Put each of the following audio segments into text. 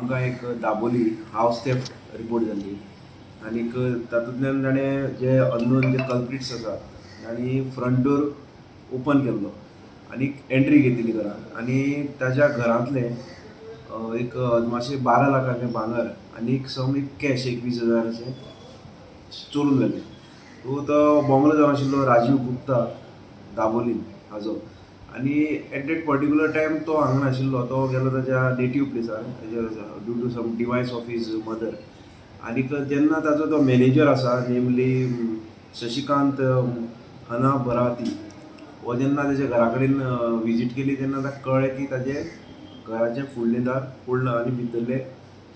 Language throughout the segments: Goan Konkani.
आमकां एक दाबोली हावस थेफ्ट रिपोर्ट जाल्ली आनीक तातूंतल्यान ताणें जे अननोन जे कल्प्रिट्स आसात, तांणी फ्रंट डोर ओपन केल्लो आनी एंट्री घेतिल्ली घरान आनी ताच्या घरांतलें एक अदमाशे 12 लाखाचें भांगर आनी एक सम एक कॅश एक 20 हजाराचें चोरून व्हेलें. सो तो बोंगलो जावन आशिल्लो राजीव गुप्ता, दाबोलीम हाजो. आनी एट that particular time तो हांगा नाशिल्लो, तो गेलो ताच्या native प्लेसार due to some demise of his mother. आनीक जेन्ना ताचो तो मॅनेजर आसा, नेमली शशिकांत हना बराती, हो जेन्ना ताच्या घरा कडेन विजीट केली तेन्ना ताका कळ्ळें की ताजें घराचें फुडलें दार फोडलां आनी भितरलें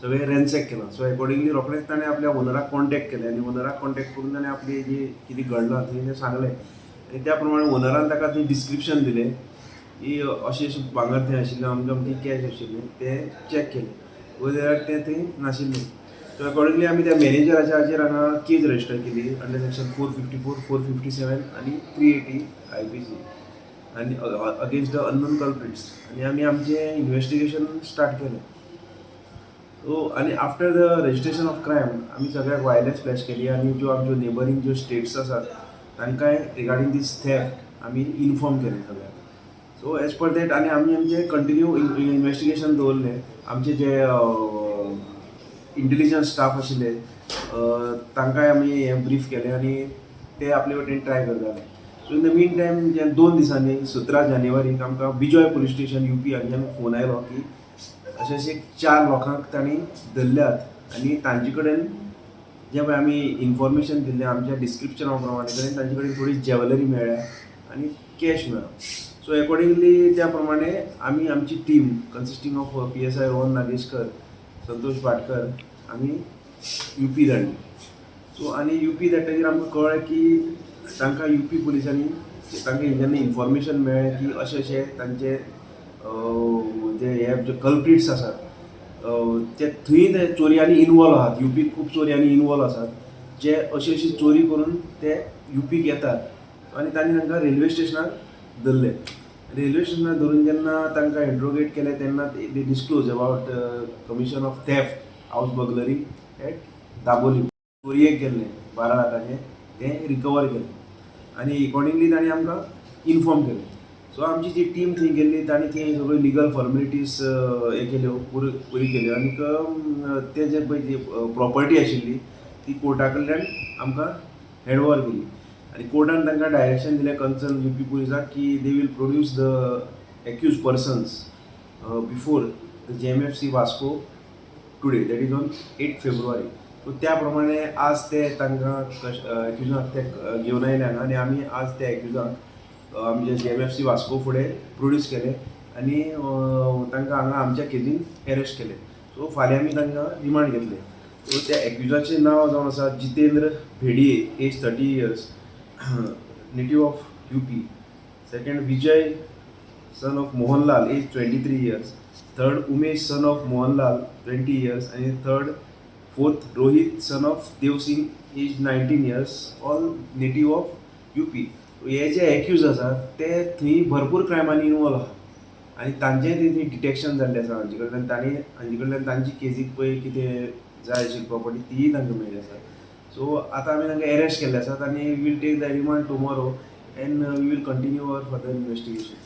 सगळें रॅनसॅक केलां. सो एकॉर्डिंगली रोखडेंच ताणें आपल्या ओनराक कॉन्टेक्ट केलें आनी ओनराक कॉन्टेक्ट करून ताणें आपली जी कितें घडलां थंय तें सांगलें आनी त्या प्रमाणे ओनरान ताका थंय डिस्क्रिप्शन दिलें की अशें अशें भांगर थंय आशिल्लें, अमकें अमकें कॅश आशिल्लें. तें चॅक केलें पळय जाल्यार तें थंय नाशिल्लें. सो एकॉर्डिंगली आमी त्या मॅनेजराच्या हाजेर हांगा केज रजिस्टर केली under section 454, 457 आनी 380 IPC आनी अगेन्स्ट the unknown culprits आनी आमी आमचें इन्वेस्टिगेशन स्टार्ट केलें. सो आनी after the registration of crime आमी सगळ्याक वायरलेस फ्लॅश केली आनी ज्यो आमच्यो नेबरींग ज्यो स्टेट्स आसात तांकांय रिगार्डींग दीस थेफ्ट आमी इन्फॉर्म केलें सगळ्यांक. सो एज पर that आनी आमी आमचें कंटिन्यू इन्वेस्टिगेशन दवरलें. आमचे जे इंटेलिजन्स स्टाफ आशिल्ले तांकांय आमी हें ब्रीफ केलें आनी ते आपले वटेन ट्राय करताले. So in the mean time, जे 2 दिसांनी 17 जानेवारीक आमकां बिजॉय पुलीस स्टेशन युपी हांच्यान फोन आयलो की अशें अशें चार लोकांक तांणी धरल्यात आनी तांचे कडेन जें पळय आमी इन्फॉर्मेशन दिल्लें आमच्या डिस्क्रिप्शना प्रमाणे कडेन तांचे कडेन थोडी ज्वेलरी मेळ्ळ्या आनी कॅश मेळ्ळो. सो एकॉर्डिंगली त्या प्रमाणे आमी आमची team consisting of PSI Rohan Nageshkar, Santosh Bhatkar, आमी युपी धाडली. सो आनी युपी धाडटकीर आमकां कळ्ळें की तांकां युपी पुलिसांनी तांकां जेन्ना इन्फॉर्मेशन मेळ्ळें की अशें अशें तांचे जे हे जे कल्प्रिट्स आसात ते थंय ते चोरयांनी इनवॉल्व आहात, युपीक खूब चोरयांनी इनवॉल्व आसात, जे अशी अशी चोरी करून ते युपीक येतात आनी तांणी तांकां रेल्वे स्टेशनार धरले. रेल्वे स्टेशनार धरून जेन्ना तांकां इंट्रोगेट केलें तेन्ना they disclose about commission of theft, house burglary at Dabolim. चोरयेक गेल्लें 12 लाखाचें तें रिकवर केलें आनी एकॉर्डिंगली तांणी आमकां इन्फॉर्म केलें. सो आमची जी टीम थंय गेल्ली तांणी थंय सगळ्यो लिगल फॉर्मेलिटीज हे केल्यो, पुरी पुरी केल्यो आनीक ते जे पळय जी प्रॉपर्टी आशिल्ली ती कोर्टा कडल्यान आमकां हँड ओवर केली आनी कोर्टान तांकां डायरेक्शन दिलें कन्सर्न युपी पुलिसाक की they will produce the accused persons before the JMFC Vasco today, that is on 8 February. So त्या प्रमाणे आज ते तांकां एक्युजांक ते घेवन आयले हांगा आनी आमी आज त्या एक्युजांक आमच्या जेएमएफसी वास्को फुडें प्रोड्यूस केले आनी तांकां हांगा आमच्या केजीन एरेस्ट केले. सो फाल्यां आमी तांकां रिमांड घेतले. सो त्या एक्युजाचें नांव जावन आसा Jitendra भेडिये, age 30 years, native of UP; second, Vijay son of Mohanlal, age 23 years; third, Umesh son of Mohanlal, 20 years आनी third fourth, Rohit son of Devsingh, age 19 years, all native of UP. हे जे एक्यूज आसात ते थंय भरपूर क्रायमांनी इनवॉल्व आहा आनी तांचें थंय डिटेक्शन जाल्लें आसा हांचे कडल्यान. तांणी हांचे कडल्यान तांची केजीक पळय कितें जाय आशिल्ली प्रॉपर्टी तीय तांकां मेळ्ळी आसा. सो आतां आमी तांकां एरेस्ट केल्ले आसात आनी we'll take the remand tomorrow and we will continue our further investigation.